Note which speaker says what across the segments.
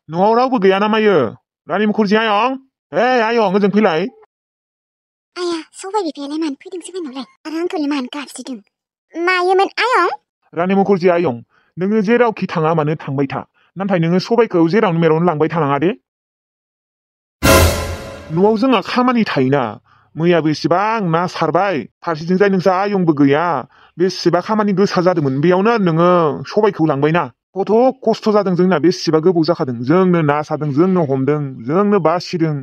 Speaker 1: न'आव रावबो गैया ना मायो? रानि मुखुरजि आयं? आयं ओजों फैलाय।
Speaker 2: आया सबाय बिफायालाय मानो फैदोंसो बेनावलाय आरो आंखौलाय मानो गाबज्रिदों? मायोमोन आयं?
Speaker 1: रानि मुखुरजि आयं, नोङो जेरावखि थाङा मानो थांबाय था। नाथाय नोङो सबायखौ जेरावनो मेरावनो लांबाय थानाङा दे। न'आव जोंहा खामानि थायोना। मैया बेसेबां ना सारबाय, फारसेथिंजाय नोंसा आयंबो गैया। बेसेबा खामानि गोसा जादोंमोन, बेयावनो नोङो सबायखौ लांबायना। कत' खस्थ' जादों जोंना, बेसेबा गोबाव जाखादों। जोंनो ना सादों, जोंनो हमदों, जोंनो बासिदों।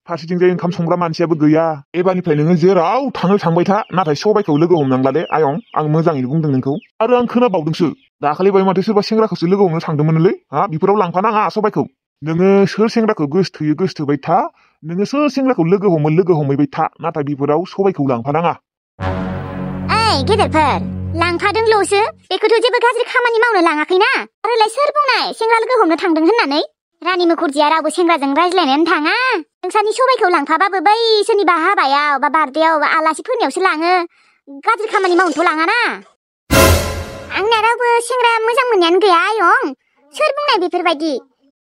Speaker 1: फारसेथिंजाय ओंखाम संग्रा मानसियाबो गैया। एबारनिफ्राय नोङो जेराव थाङो थांबाय था, नाथाय सबायखौ लोगो हमनांला दे आयं। आं मोजाङैनो बुंदों नोंखौ। आरो आं खोनाबावदोंसो, दाखालिबाय माथो सोरबा सेंग्राखौसो लोगो हमनो थांदोंमोनलै। बेफोराव लांफानाङा सबायखौ। नोङो सोर सेंग्राखौ गोसोथोयो गोसोथोबाय था। नोङो सोर सेंग्राखौ लोगो हमो लोगो हमैबाय था। नाथाय बेफोराव सबायखौ लांफानाङा।
Speaker 2: ओइ गेदेरफोर, लांफादोंल'सो, बेखौथ' जेबो गाज्रि खामानि मावनो लाङाखैना। आरोलाय सोर बुंनाय सेंग्रा लोगो हमनो थांदों होननानै? रानि मुखुरजिया रावबो सेंग्राजों रायज्लायनानै थाङा। नोंसानि सबायखौ लांफाबाबो बै सोरनिबा हाबायाव बा बार्थडेयाव बा आलासि फैनायावसो लाङो। गाज्रि खामानि मावनोथ' लाङाना। आंना रावबो सेंग्रा मोजां मोननायानो गैया आयं। सोर बुंनाय बेफोरबायदि?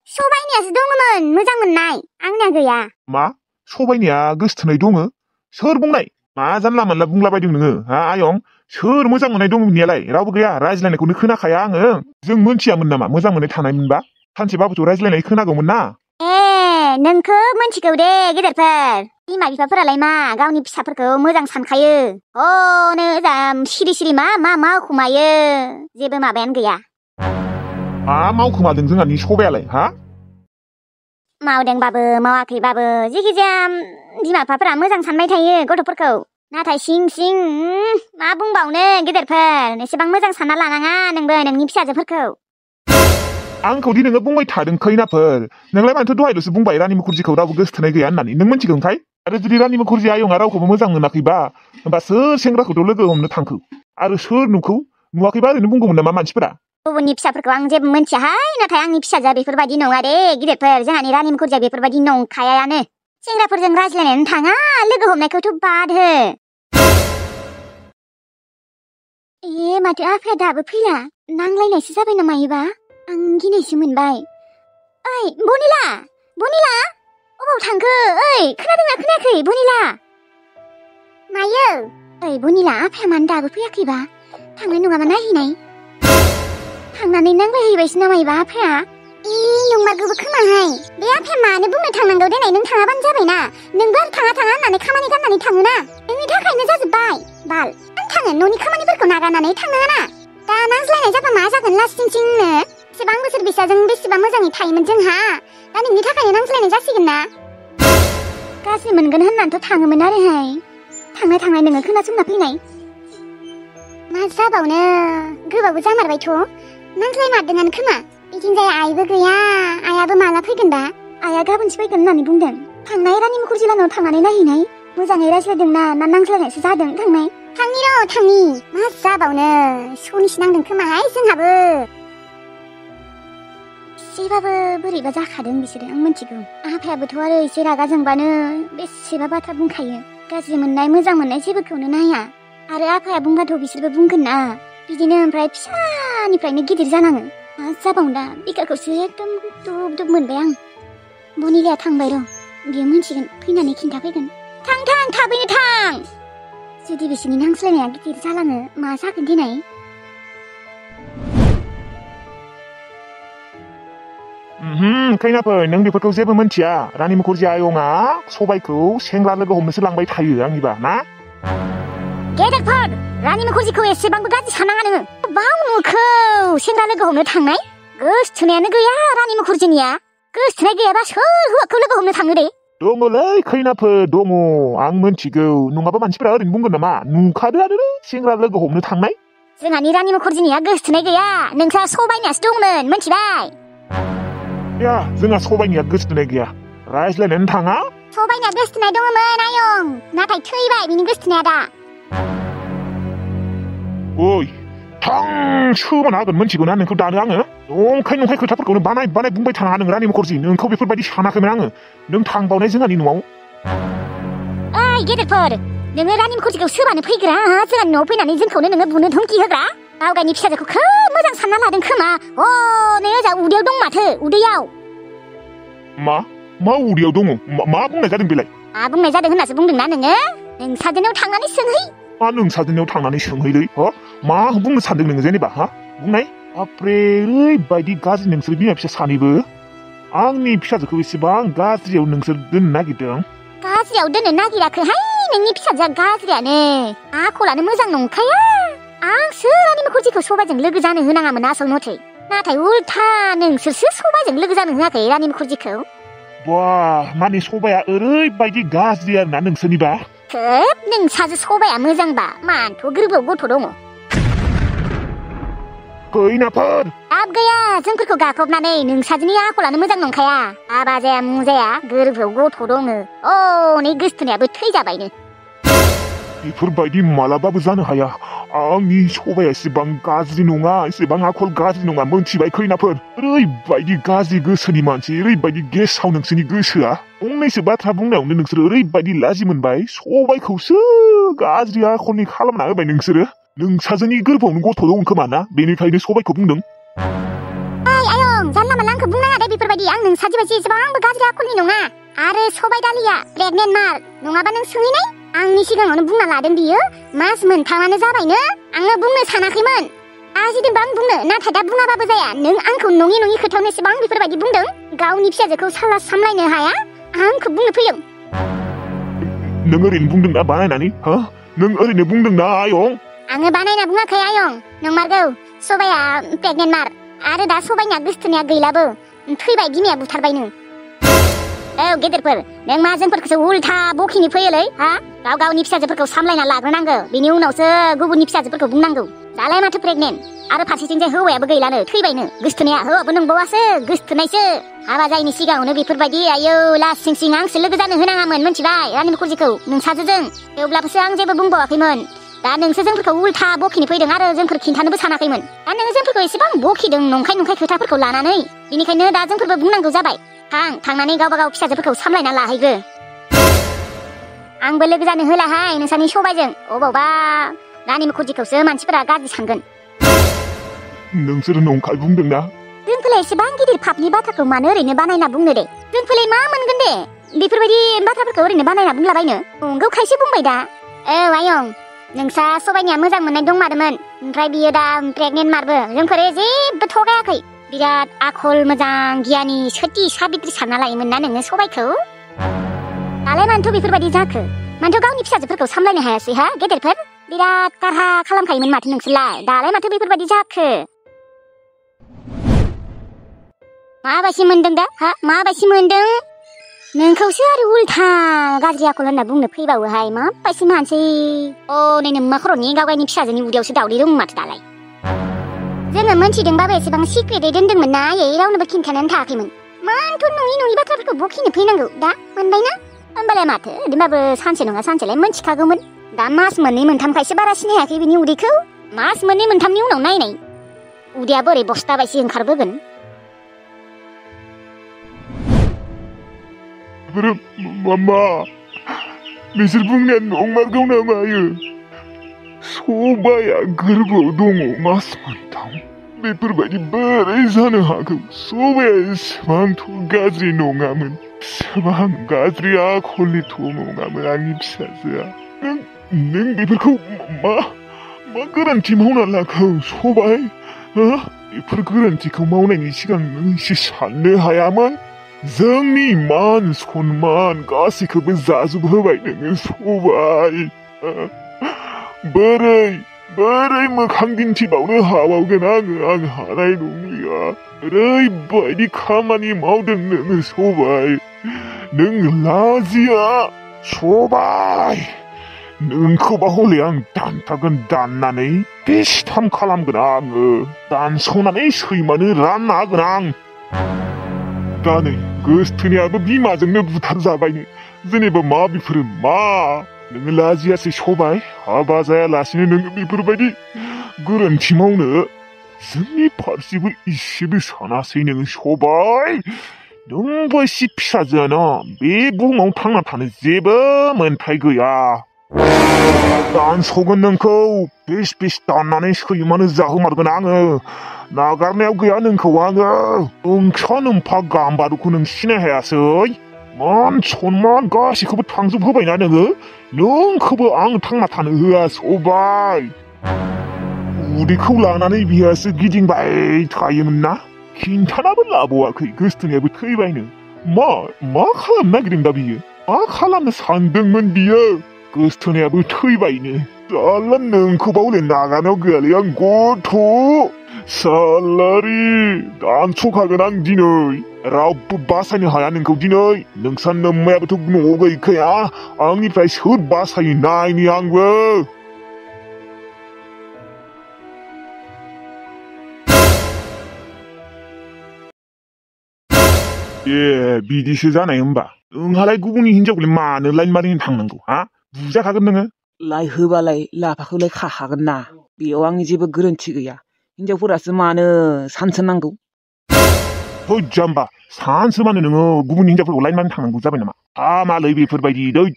Speaker 2: सबायनियासो दङमोन मोजां मोननाय, आंना गैया।
Speaker 1: मा? सबायनिया गोसथोनाय दङो? सोर बुंनाय? मा जानला मोनला बुंलाबायदों नोङो आयं? सोर मोजां मोननाय दं नोंनियालाय? रावबो गैया, रायज्लायनायखौनो खोनाखाया आङो। जों मोनथियामोन नामा मोजां मोननाय थानायमोनबा? सानसेबाबोथ' रायज्लायनाय खोनागौमोन ना।
Speaker 2: नोंखौ मोनथिगौ दे गेदेरफोर। बिमा बिफाफोरालाय मा गावनि फिसाफोरखौ मोजां सानखायो। नो सिरि सिरि मा मावखुमायो, जेबो माबायानो गैया।
Speaker 1: मा मावखुमादों जोंहानि सबायालाय
Speaker 2: मावदोंबाबो मावाखैबाबो जेखिजाया बिमा बिफाफोरा मोजां सानबाय थायो गथ'फोरखौ। नाथाय सिं सिं मा बुंबावनो गेदेरफोर, एसेबां मोजां सानना लानाङा नोंबो नोंनि फिसाजोफोरखौ।
Speaker 1: आंखौदि नोङो बुंबाय थादों खैनाफोर, नोंलाय मानोथो दहायल'सो बुंबाय रानि मुखुरजिखौ रावबो गोसोथोनाय गैया होननानै। नों मिथिगौ ओंखाय? आरो जुदि रानि मुखुरजि आयंआ रावखौबो मोजां मोनाखैबा, होमबा सोर सेंग्राखौथ' लोगो हमनो थांखो? आरो सोर नुवाखैबा ओरैनो बुंगौमोन नामा मानसिफोरा?
Speaker 2: गुबुननि फिसाफोरखौ आं जेबो मोनथियाहाय, नाथाय आंनि फिसाजोआ बेफोरबायदि नङा दे गिदिरफोर। जोंहानि रानि मुखुरजिया बेफोरबायदि नंखायानो। सेंग्राफोरजों रायज्लायनानै थाङा, लोगो हमनायखौथ' बाद हो। माथो आफाया दाबो फैला? नांलायनायसो जाबाय ना मायोबा? आं गिनायसो मोनबाय। ओइ बनिला, अबाव थांखो? ओइ खोनादोंना खोनायाखै बनिला? मायो? ओइ बनिला, आफाया मानो दाबो फैयाखैबा? थांनाय नङाबा नायहैनाय? थांनानै नांलायहैबायसो ना मायोबा आफाया? नंमारगौबो खोमाहाय। बे आफाया मानो बुंनो थांनांगौ देनाय, नों थाङाबानो जाबायना। नोंबो आरो थाङा होननानै खामानि गारनानै थाङोना। नोंनि थाखायनो जाजोब्बाय बाल। आं थाङो न'नि खामानिफोरखौ नागारनानै थांनाङाना। दा नांज्लायनाय जाबा मा जागोन लास्टिंनो? बेसेबां बोसोर बिसाजों बेसेबां मोजाङै थायोमोन जोंहा। दा नोंनि थाखायनो नांज्लायनाय जासिगोन ना? गाज्रि मोनगोन होननानैथ' थाङोमोन आरोहाय। थांनाय नोङो खोनासंना फैनाय। मा जाबावनो, गोबावबो जामारबायथ'। नांज्लायमारदोंआनो खोमा। बिथिंजाय आइबो गैया, आइयाबो माला फैगोन दा? आइया गाबोनसो फैगोन होननानै बुंदों। थांनाय रानि मुखुरजि लानाव थांनानै नायहैनाय। मोजाङै रायज्लायदोंना ना नांज्लायनायसो जादों थांनाय? थांनि मा जाबावनो, सनिसो नांदों खोमाहाय जोंहाबो। एसेबाबो बोरैबा जाखादों बिसोरो, आं मिथिगौ। आफायाबोथ' आरो एसे रागा जोंबानो बेसेबा बाथ्रा बुंखायो। गाज्रि मोननाय मोजां मोननाय जेबोखौनो नाया। आरो आफाया बुंबाथ' बिसोरबो बुंगोन ना। बिदिनो ओमफ्राय फिसानिफ्रायनो गिदिर जानाङो। मा जाबावनो दा? बिखाखौसो एकदम दुब मोनबाय आं। बनिलाया थांबाय र', बियो मिथिगोन, फैनानै खिन्थाफैगोन। थां थाबैनो थां। जुदि बिसोरनि नांज्लायनाया गिदिर जालाङो, मा जागोन देनाय?
Speaker 1: खैनाफोर, नों बेफोरखौ जेबो मिथिया। रानि मुखुरजि आयंआ सबायखौ सेंग्रा लोगो हमनोसो लांबाय थायो आंनिबा ना।
Speaker 2: गेदेरफोर, रानि मुखुरजिखौ एसेबांबो गाज्रि सानाङा नोङो। बाव नुखौ सेंग्रा लोगो हमनो थांनाय? गोसथोनायानो गैया रानि मुखुरजिनिया। गोसथोनाय गैयाबा सोर हौवाखौ लोगो हमनो थाङो दे?
Speaker 1: दङलै खैनाफोर दङ, आं मिथिगौ। नङाबा मानसिफोरा ओरैनो बुंगोन नामा? नुखादो आरो सेंग्रा लोगो हमनो थांनाय।
Speaker 2: जोंहानि रानि मुखुरजिनिया गोसथोनाय गैया। नोंस्रा सबायनियासो दंमोन, मिथिबाय?
Speaker 1: जोंहा सबायनिया गोसथोनाय गैया। रायज्लायनानै थाङा।
Speaker 2: सबायनिया गोसथोनाय दङमोन आयं, नाथाय थैबाय बिनि गोसथोनाया दा।
Speaker 1: ओइ थां सोमाना होगोन, मिथिगौना नोंखौ दानो आङो। नंखाय खोथाफोरखौनो बानाय बुंबाय थानाङा नों रानि मुखुरजि। नोंखौ बेफोरबायदि सानाखैमोन आङो। नों थांबावनाय जोंहानि न'आव।
Speaker 2: ओइ गेदेरफोर, नोङो रानि मुखुरजिखौ सोबानो फैग्रा, जोंहानि न'आव फैनानै जोंखौनो नोङो बुनो धमकि होग्रा। गावगायनि फिसाजोखौ खोब मोजां सानना लादों खोमा। नै ओजा उदैयाव दं माथो, उदैयाव।
Speaker 1: मा उदैयाव दङ मा बुंनाय जादों बेलाय
Speaker 2: मा बुंनाय जादों होननासो बुंदोंना नोङो नोंसाजोनियाव थांनानै सोंहै
Speaker 1: मा नोंसाजोनियाव थांनानै सोंहैलै मा बुंनो सानदों नोङो जेनेबा बुंनाय बाप्रे ओरैबायदि गाज्रि नोंसोर बिमा फिसा सानैबो आंनि फिसाजोखौ एसेबां गाज्रियाव नोंसोर दोननो नागिरदों
Speaker 2: गाज्रियाव दोननो नागिराखैहाय नोंनि फिसाजोआ गाज्रियानो आखलानो मोजां नंखाया आंसो रानिमु खुरजिखौ सबायजों लोगो जानो होनाङामोन आसल मथे नाथाय उल्था नोंसोरसो सबायजों लोगो जानो होआखै रानिमु खुरजिखौ
Speaker 1: बा माने सबाया ओरैबायदि गाज्रि आरोना नोंसोरनिबा
Speaker 2: खोब नोंसाजो सबाया मोजांबा मानोथ' गोरबोआव गथ' दङ
Speaker 1: खैनाफोर
Speaker 2: लाब गैया जोंफोरखौ गाख्रबनानै नोंसाजोनि आखलानो मोजां नंखाया हाबा जाया मुजाया गोरबोआव गथ' दङ नै गोसथोनायाबो थैजाबायनो
Speaker 1: बेफोरबायदि मालाबाबो जानो हाया आंनि सबाया एसेबां गाज्रि नङा एसेबां आखल गाज्रि नङा मोनथिबाय खैनाफोर ओरैबायदि गाज्रि गोसोनि मानसि ओरैबायदि गेसाव नोंसोरनि गोसोआ फंनैसो बाथ्रा बुंनायावनो नोंसोर ओरैबायदि लाजि मोनबाय सबायखौसो गाज्रि आखलनि खालामना होबाय नोंसोरो नोंसाजोनि गोरबोआवनो गथ' दं खोमा ना बेनिखायनो सबायखौ बुंदों
Speaker 2: आयं जानला मानला आंखौ बुंनाङा दे बेफोरबायदि आं नोंसाजो बायदि एसेबांबो गाज्रि आखलनि नङा आरो सबाय दालिया प्रेगनेन्ट मार नङाबा नों सोंहैनाय आंनि सिगाङावनो बुंना लादों बियो मास मोनथामानो जाबायनो आङो बुंनो सानाखैमोन आजिदोंबा आं बुंनो नाथाय दा बुङाबाबो जाया नों आंखौ नङि खोथायावनो एसेबां बेफोरबायदि बुंदों गावनि फिसाजोखौ साला सामलायनो हाया आंखौ बुंनो फैदों
Speaker 1: नों ओरैनो बुंदोंना बानायनानै नों ओरैनो बुंदोंना आयं
Speaker 2: आङो बानायना बुङाखै आयं नंमारगौ सबाया प्रेगनेन्ट मार आरो दा सबायना गोसथोनाया गैलाबो थैबाय बिमाया बुथारबायनो गेदेरफोर नों मा जोंफोरखौसो उल्था बखिनो फैयोलै गाव गावनि फिसाजोफोरखौ सामलायना लाग्रोनांगौ बिनि उनावसो गुबुननि फिसाजोफोरखौ बुंनांगौ दालाय माथो प्रेगनेन्ट आरो फारसेथिंजाय हौवायाबो गैलानो थैबायनो गोसथोनाया हौवाबो नंबावासो गोसथोनायसो हाबा जायैनि सिगाङावनो बेफोरबायदि आयौ लास सिं आंसो लोगो जानो होनाङामोन मोनथिबाय रानिमु खुरजिखौ नोंसाजोजों थेवब्लाबोसो आं जेबो बुंबावाखैमोन दा नोंसो जोंफोरखौ उल्था बखिनो फैदों आरो जोंफोर खिन्थानोबो सानाखैमोन दा नोङो जोंफोरखौ एसेबां बखिदों नंखाय खोथाफोरखौ लानानै बिनिखायनो दा जोंफोरबो बुंनांगौ जाबाय थांनानै गावबा गाव फिसाजोफोरखौ सामलायना लाहैग्रो आंबो लोगो जानो होलाहाय नोंसानि सबायजों अबावबा रानिमु खुरजिखौसो मानसिफोरा गाज्रि सानगोन
Speaker 1: नोंसोर नंखाय बुंदोंना
Speaker 2: जोंफोरलाय एसेबां गिदिर फापनि बाथ्राखौ मानो ओरैनो बानायना बुंनो दे जोंफोरलाय मा मोनगोन दे बेफोरबायदि बाथ्राफोरखौ ओरैनो बानायना बुंलाबायनो नंगौ खायसे बुंबाय दा आयं नोंसा सबायनिया मोजां मोननाय दंमारोमोन ओमफ्राय बियो दा प्रेगनेन्ट मारबो जोंफोर जेबो थगायाखै बिराद आखल मोजां गियानि सति साबित्रि सानना लायोमोन ना नोङो सबायखौ दालाय मानोथ' बेफोरबायदि जाखो मानोथ' गावनि फिसाजोफोरखौ सामलायनो हायासै गेदेरफोर बिराद कारहा खालामखायोमोन माथो नोंसोरलाय दालाय माथो बेफोरबायदि जाखो माबायदि मोनदों दा माबायदि मोनदों नोंखौसो आरो उल्था गाज्रि आखल होनना बुंनो फैबावोहाय माबायदि मानसि नै नोम्मा खर'नि गावगायनि फिसाजोनि उदैयावसो दावदै दं माथो दालाय जोङो मोनथिदोंबाबो एसेबां सिक्रेटै दोनदोंमोन ना आयै रावनोबो खिन्थानानै थायाखैमोन मानोथ' नङि बाथ्राफोरखौ बखिनो फैनांगौ दा मोनबायना होमबालाय माथो बिदिबाबो सानसे नङा सानसेलाय मोनथिखागौमोन दा मास मोननै मोनथामखायसो बारा सिनायाखै बिनि उदैखौ मास मोननै मोनथामनि उनाव नायनाय उदैया बोरै बस्ता बायदि ओंखारबोगोन
Speaker 1: मामा नोंसोर बुंनाया नंमारगौ नामायो सबाया गोरबोआव दङ मास मोनथाम बेफोरबायदि बोरै जानो हागौ सबाया एसेबांथ' गाज्रि नङामोन एसेबां गाज्रि आखलनिथ' नङामोन आंनि फिसाजोआ नों बेफोरखौ मा गोरोन्थि मावना लाखौ सबाय बेफोर गोरोन्थिखौ मावनायनि सिगां नों एसे साननो हायामोन जोंनि मान सन्मान गासैखौबो जाजोबहोबाय नोङो सबाय बोरै मोखां दिन्थिबावनो हाबावगोन आं हानाय नंलिया ओरैबायदि खामानि मावदों नोङो सबाय नों लाजिया सबाय नोंखौबा हले आं दानथारगोन दाननानै बेस्थाम खालामगोन आङो दानस'नानै सैमानो रानना होगोन आं दा नै गोसथोनायाबो बिमाजोंनो बुथारजाबायनो जेनेबा मा बेफोरो मा नोङो लाजियासै सबाय हाबा जायालासिनो नोङो बेफोरबायदि गोरोन्थि मावनो जोंनि फारसेबो इसेबो सानासै नोङो सबाय नोंबो एसे फिसाजोआनो बे बुहुमाव थांना थानो जेबो मोन्थाय गैया दानस'गोन नोंखौ बेस दाननानै सैमानो जाहोमारगोन आङो 나가नायाव गैया नोंखौ आङो ओंसा नोमफा गाम्बारुखौ नों सिनाय हायासै मान सनमान गासैखौबो थांजोबहोबायना नोङो नोंखौबो आं थांना थानो होआ सबाय उदैखौ लानानै बिहासो गिदिंबाय थायोमोन ना खिन्थानाबो लाबावाखै गोसथोनायाबो थैबायनो मा खालामनो नागिरदों दा बियो मा खालामनो सानदोंमोन बियो गोसथोनायाबो थैबायनो साला नोंखौबा हले नागानायाव गैयालै आं गथ' सालारि दानस'खागोन आं दिनै रावबो बासायनो हाया नोंखौ दिनै नोंसा नोम्मायाबोथ' न'आव गैखाया आंनिफ्राय सोर बासायो नायनि आंबो बिदिसो जानाय होमबा नोंहालाय गुबुननि हिनजावखौलाय मानो लाइन मारिनो थांनांगौ हा बुजाखागोन नोङो
Speaker 3: लाइ होबालाय लाफाखौलाय खाखागोन ना बेयाव आंनि जेबो गोरोन्थि गैया हिनजावफोरासो मानो सानसो नांगौ
Speaker 1: थै जाम्बा सानसो मानो नोङो गुबुननि हिनजावफोरखौ लाइन मारिनो थांनांगौ जाबाय नामा मालै बेफोरबायदि दै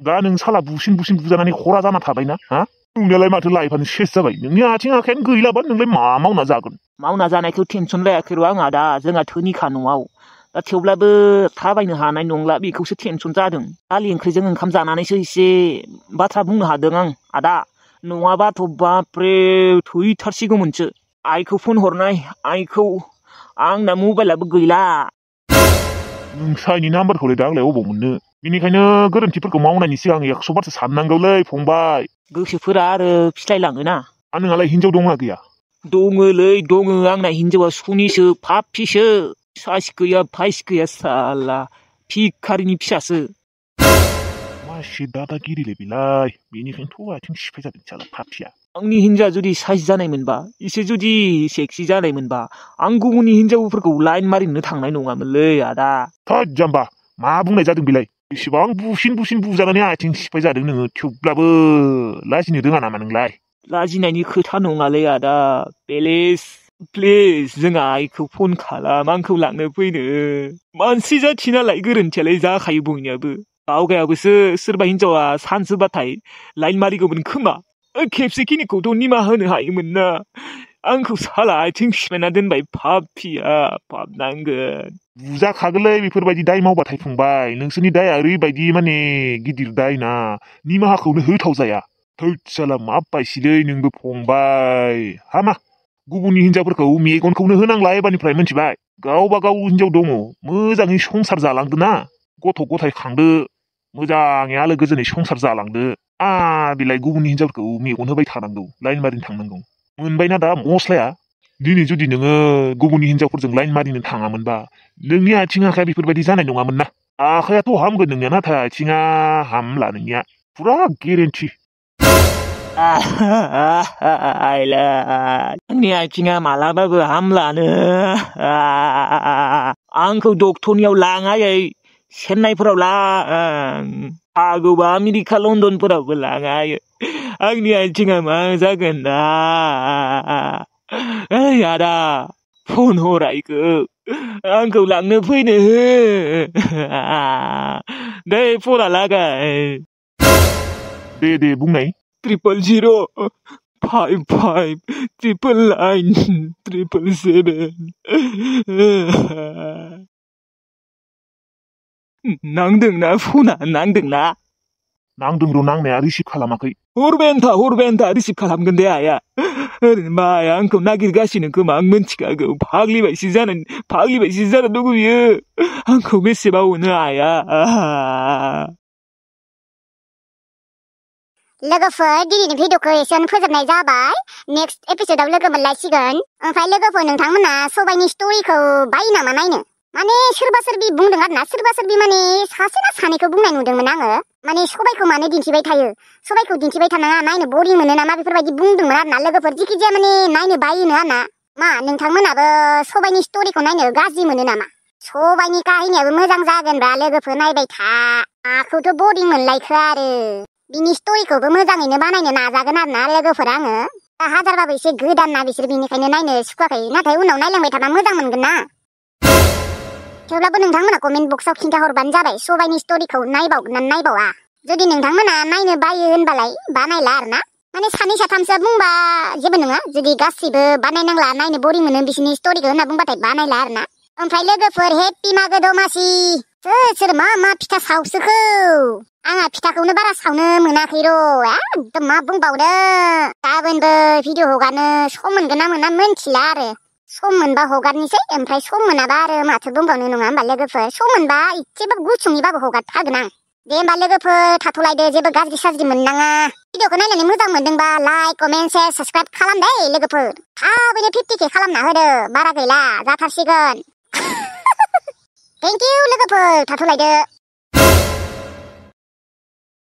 Speaker 1: दा नों साला बुसिन बुजानानै खरा जाना थाबायना हा नोंनियालाय माथो लाइफानो सेस जाबाय नोंनि आथिं आखायानो गैलाबा नोंलाय मा मावना जागोन
Speaker 3: मावना जानायखौ टेनसन लायाखै र' आंहा दा जोंहा धोनिखा न'आव दा थेवब्लाबो थाबायनो हानाय नंला बेखौसो टेनसन जादों दालि ओंख्रिजों ओंखाम जानानैसो एसे बाथ्रा बुंनो हादों आं आदा नङाबाथ' बाप्रे थैथारसिगौमोनसो आइखौ फन हरनाय आइखौ आंना मबाइलाबो गैला
Speaker 1: नोंसानि नाम्बारखौलाय दा आंलाय अबाव मोननो बेनिखायनो गोरोन्थिफोरखौ मावनायनि सिगां 100 बारसो साननांगौलै फंबाय
Speaker 3: गोसोफोरा आरो फिस्लायलाङोना
Speaker 1: नोंहालाय हिनजाव दंना गैया
Speaker 3: दङलै दङ आंना हिनजावा सुनिसो फाफिसो साइस गैया फाइस गैया साला भिखारिनि फिसासो
Speaker 1: मासि दादागिरिलै बेलाय बेनिखायनोथ' आथिं सिफाय जादों साला फाफिया
Speaker 3: आंनि हिनजावा जुदि साइज जानायमोनबा एसे जुदि सेक्सि जानायमोनबा आं गुबुननि हिनजावफोरखौ लाइन मारिनो थांनाय नङामोनलै आदा
Speaker 1: थोद जाम्बा मा बुंनाय जादों बेलाय बेसेबां बुसिन बुजानानै आथिं सिफाय जादों नोङो थेवब्लाबो लाजिनो रोङा नामा नोंलाय
Speaker 3: लाजिनायनि खोथा नङालै आदा प्लिज जोंहा आइखौ फन खालाम आंखौ लांनो फैनो मानसि जाथि नालाय गोरोन्थियालाय जाखायो बयनियाबो बावगायाबोसो सोरबा हिनजावा सानसोबाथाय लाइन मारिगौमोन खोमा खेबसेखिनिखौथ' निमाहा होनो हायोमोन ना आंखौ साला आथिं सिफायना दोनबाय फाफिया पाप नांगोन
Speaker 1: बुजाखागोनलै बेफोरबायदि दाय मावबाथाय फंबाय नोंसोरनि दाया ओरैबायदि माने गिदिर दाय ना निमाहाखौनो होथाव जाया थोद साला मा बायसिलै नोंबो फंबाय हामा गुबुननि हिनजावफोरखौ मेगनखौनो होनांला एबारनिफ्राय मिथिबाय गावबा गाव हिनजाव दङ मोजाङै संसार जालांदो ना गथ' गथाय खांदो मोजाङै आलो गोजोनै संसार जालांदो बिलाय गुबुननि हिनजावफोरखौ मेगन होबाय थानांगौ लाइन मारिनो थांनांगौ मोनबायना दा मस्लाया दिनै जुदि नोङो गुबुननि हिनजावफोरजों लाइन मारिनो थाङामोनबा नोंनि आथिं आखाया बेफोरबायदि जानाय नङामोन ना आखायाथ' हामगोन नोंनिया नाथाय आथिङा हामला नोंनिया फुरा गेरेन्टि
Speaker 3: आंनि आथिङा मालाबाबो हामलानो आंखौ डक्टरनियाव लाङायै चेन्नाइफोराव हागौबा आमेरिका लण्डनफोरावबो लाङायै आंनि आथिङा मा जागोन दा ओइ आदा फन हर आइखौ आंखौ लांनो फैनो दे फना लागाय
Speaker 1: दे बुंनाय
Speaker 3: 000559377 नांदोंना फना नांदोंना
Speaker 1: नांदों र' नांनाया रिसिभ खालामाखै
Speaker 3: हरबायानोथा रिसिभ खालामगोन दे आइया ओरैनो आइया आंखौ नागिरगासिनो खोमा आं मिन्थिखागौ फाग्लिबायसो जानानै दङ बियो आंखौ बेसेबा अनो आइया
Speaker 2: लोगोफोर दिनैनि भिडिअखौ एसेयावनो फोजोबनाय जाबाय नेक्स्ट एपिसोडाव लोगो मोनलायसिगोन ओमफ्राय लोगोफोर नोंथांमोना सबाइनि स्ट'रिखौ बायो नामा नायनो माने सोरबा सोरबि बुंदों आरोना सोरबा सोरबि माने सासे ना सानैखौ बुंनाय नुदोंमोन आङो माने सबाइखौ मानो दिन्थिबाय थायो सबाइखौ दिन्थिबाय थानाङा नायनो बरिं मोनो नामा बेफोरबायदि बुंदोंमोन आरोना लोगोफोर जिखिजाया माने नायनो बायोनो आरोना मा नोंथांमोनाबो सबाइनि स्ट'रिखौ नायनो गाज्रि मोनो नामा सबाइनि काहिनियाबो मोजां जागोनब्रा लोगोफोर नायबाय था आंखौथ' बरिं मोनलायखो आरो बिनि स्ट'रिखौबो मोजाङैनो बानायनो नाजागोन आरोना लोगोफोर आङो हाजारबाबो एसे गोदान ना बिसोर बिनिखायनो नायनो सुखुवाखै नाथाय उनाव नायलांबाय थाबा मोजां मोनगोन ना थेवब्लाबो नोंथांमोना कमेन्ट बक्सआव खिन्थाहरबानो जाबाय सबाइनि स्ट'रिखौ नायबावगोन ना नायबावा जुदि नोंथांमोना नायनो बायो होनबालाय बानायला आरोना माने सानै साथामसो बुंबा जेबो नङा जुदि गासिबो बानायनांला नायनो बरिं मोनो बिसोरनि स्ट'रिखौ होनना बुंबाथाय बानायला आरोना ओमफ्राय लोगोफोर हेपि मागो दमासि सोर मा फिथा सावसोखौ आंहा फिथाखौनो बारा सावनो मोनाखै र' एकदम मा बुंबावनो गाबोनबो भिडिअ हगारनो सम मोनगोन ना मोना मोनथिला आरो सम मोनबा हगारनोसै ओमफ्राय सम मोनाबा आरो माथो बुंबावनो नङा होमबा लोगोफोर सम मोनबा एसेबाबो गुसुङैबाबो हगारथारगोन आं दे होमबा लोगोफोर थाथ'लायदो जेबो गाज्रि साज्रि मोननाङा भिडिअखौ नायनानै मोजां मोनदोंबा लाइक कमेन्ट शेयार साबसक्राइब खालाम दे लोगोफोर थाबैनो 50K खालामना होदो बारा गैला जाथारसिगोन थेंक इउ लोगोफोर थाथ'लायदो